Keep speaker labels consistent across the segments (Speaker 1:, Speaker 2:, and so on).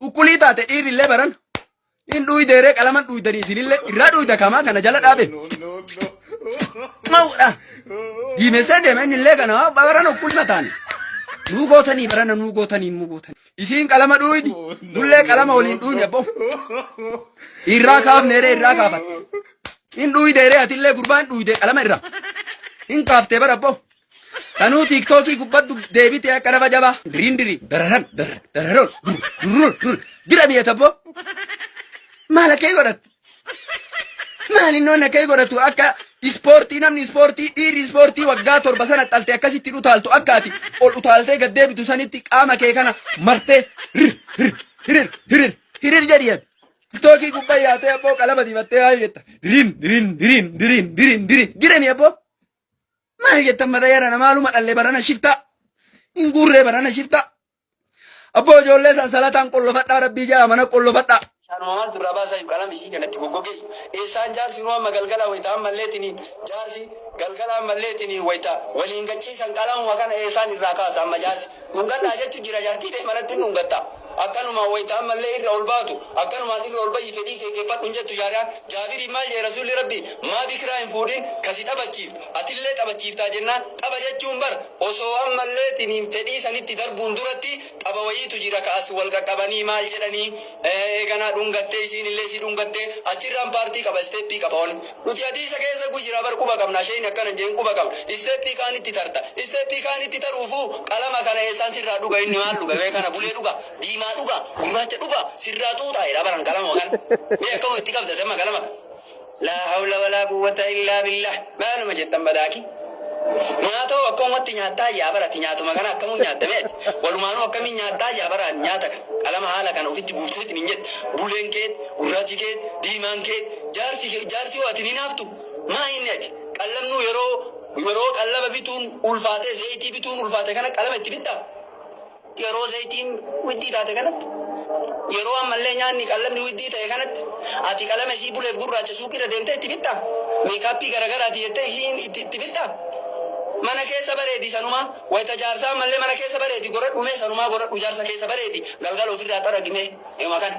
Speaker 1: Ukkulii taate dhiirrillee baran. In dhuuydeeree qalaman dhuuydanii isinillee irraa dhuuyda kamaa kana jala dhaabe. Mawudha. Diimessee deema inni illee kana baran ukkulma taane. Nuu gootanii barana nuu gootanii nuu gootanii. Isiin qalama dhuuydi. Nullee qalama waliin dhuuyne abbo. Irraa kaafneeree irraa kaafatte. In dhuuydeeree atillee gurbaan dhuuyde qalama irraa. Hin kaaftee bara abbo. Sanuu tiiktookii gubbaddu deebitee akka lafa jabaa. Diriin dirii dararan darar dararoon dur durruun dur dira biyya tabbo. Maal akkee godhattu? Maal innoon akkee godhatu akka ispoortii namni ispoortii dhiirri ispoortii waggaa 7 sana xalte akkasitti utaaltu akka ati ol utaaltee gad deebitu sanitti qaama kee kana martee rir rir hirir hirir hirir jedhi ati. Tiktookii gubbaa yaatee abboo qalama dibattee maal jetta? Diriin diriin diriin diriin diriin diriin diremi abboo. Maal jettan mata yarana maaluma dhalle barana shiftaa. Hin guurree barana shiftaa. Abboo ijoollee sansalataan qollofadhaa rabbii ja'a mana qollofadhaa. Bishaanuma maaltu irraa baasaa iyyuu qalama ishii kanatti goggogee eessaan jaarsi nuu amma galgala wayita ammallee tiniin jaarsi galgala ammallee tiniin wayita waliin gachiisan qalamuma kana eessaan irraa kaasa amma jaarsi dhungadhaa jechu jira jaartii ta'e manatti hin dhungatta akkanumaan wayita ammallee irra ol baatu akkanumaan irra ol bayyi fedhii kee geeffadhu hin jettu jaariyaan jaabiriin maal jedhe rasuulli rabbii maa bikiraa hin fuudhin kasi taphachiiftu atillee taphachiiftaa jennaan tapha jechuun bar osoo ammallee tiniin fedhii sanitti darbuun duratti tapha wayiitu jira ka as wal qaqqabanii maal jedhanii eeganaa dhungattee isiin illee si dhungattee achirraan paartii qaba isteeppii qaba on nuti hadiisa keessa gujira bar quba qabna sheen akkana hin jeen quba qabna isteeppii kaanitti tarta isteeppii kaanitti taruufuu qalama kana eessaan sirraa dhuga inni maal dhuga mee kana bulee dhuga diimaa dhuga gurraacha dhuga sirraa xuuxaa jedha baran qalama kana mee akkama itti qabda damma qalama kana Laa hawla walaa quwwata illaa billah. Maaluma jettan badaaki. Nyaata hoo akkamumatti nyaattaa yaa bara ati nyaatuma kana akkamuu nyaatta mee ati walumaanuu akkamiin nyaattaa yaa bara nyaata kana qalama haala kana ofitti guurteetiin hin jette buleen keet gurraachi keet diimaan keet jaarsi jaarsi hoo ati ni naaftu maa inni ati qallamnuu yeroo yeroo qallaba bituun ulfaatee zayitii bituun ulfaate kana qalama itti bittaa. Yeroo zayitiin widdii taate kanatti, yeroo ammallee nyaanni qallabni widdii ta'e kanatti, ati qalama isii buleef gurraacha suuqiirra deemtee itti bittaa? Meekaappii garagaraati jettee ishiin itti itti bittaa? Mana keessa bareedi sanumaa, wayita jaarsaa ammallee mana keessa bareedi goradhu mee sanumaa goradhu jaarsa keessa bareedi galgala ofirraa xaragi mee euma kana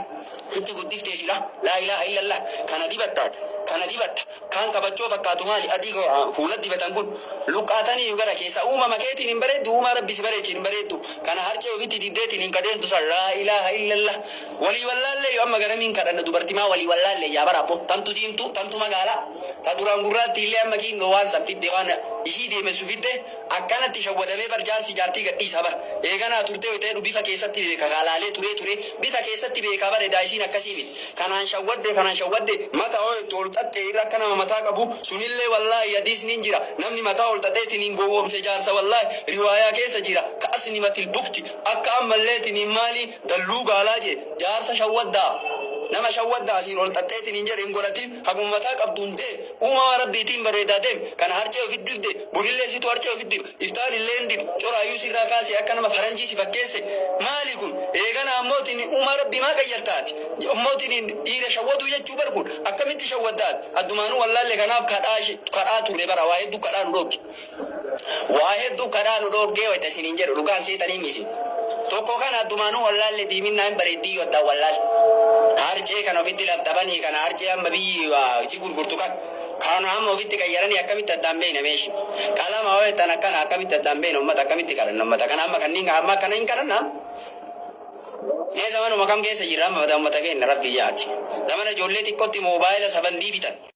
Speaker 1: sitti guddiftee sila laa ilaaha illallah kana dibattaati kana dibatta Kaan kabachoo fakkaatu maali adii fuula dibatan kun luqqaataniiyu gara keessa uumama keetiin hin bareeddu uumaa rabbi si bareeche hin bareeddu kana harcee ofitti dibdeetiin hin kadeentu san laa ilaaha illallah walii wallaalleeyyu amma garamiin kadhanna dubartimaa walii wallaallee yaa bara abbo tamtu diimtuu tamtu magaalaa ta duraan gurraattii illee amma kiindhoo waan san fidde waan ishii deemessu fidde Akkanatti shawwadamee bar jaarsi jaartii gad dhiisa bar. Eeganaa turtee wayta jedhu bifa keessatti beeka kaa laalee turee turee bifa keessatti beekaa bar edaa isiin akkasii miti. Kanaan shawwadde kanaan shawwadde mata hoo itti ol xaxxe irra akka nama mataa qabu sunillee wallaahi hadiisni hin jira namni mataa ol xaxeetiniin gowwoomse jaarsa wallaahi riwaayaa keessa jira ka asnimatil bukti akka ammalleetiniin maali dalluu gaalaa jee jaarsa shawwaddaa nama shawwaddaa asiin ol xaxxeetiniin jedhe hin godhatin haguma mataa qabduun deem Uumama Rabbiitiin bareedaa deem. Kana harcee ofitti dibde, borillee situ harcee ofitti diba. Iftaanillee hin dibu. Coraayyuu sirraa kaasee akka nama faranjii si fakkeesse. Maali kun? Eeganaa ammootiin uumaa Rabbii maa qayyarta ati? Ammootiin dhiira shawwaduu jechuu bar kun. Akkamitti shawwadda ati? Addumaanuu wallaalle kanaaf kadhaa kadhaa turre bara waa hedduu kadhaa nu dhoogge. Waa hedduu kadhaa nu dhooggee wayta isiniin jedhu dhugaan seetanii isin. Tokko kana addumaanuu wallaalle diiminnaa hin bareeddiyyuu addaan wallaalle. Harcee kana ofitti laxxabanii kana harcee amma biyyi si gurgurtu kan kana amma ofitti qayyaranii akkamitti addaan beeyna meeshi. Qalama hoo jettan akkana akkamitti addaan beeyna ummata akkamitti kadhanna ummata kana amma kanniin amma akkana hin kadhanna. Mee zamanuma kam keessa jirra amma ummata keenya rabbi yaati. Zamana ijoollee xiqqootti moobaayila sabandii bitan.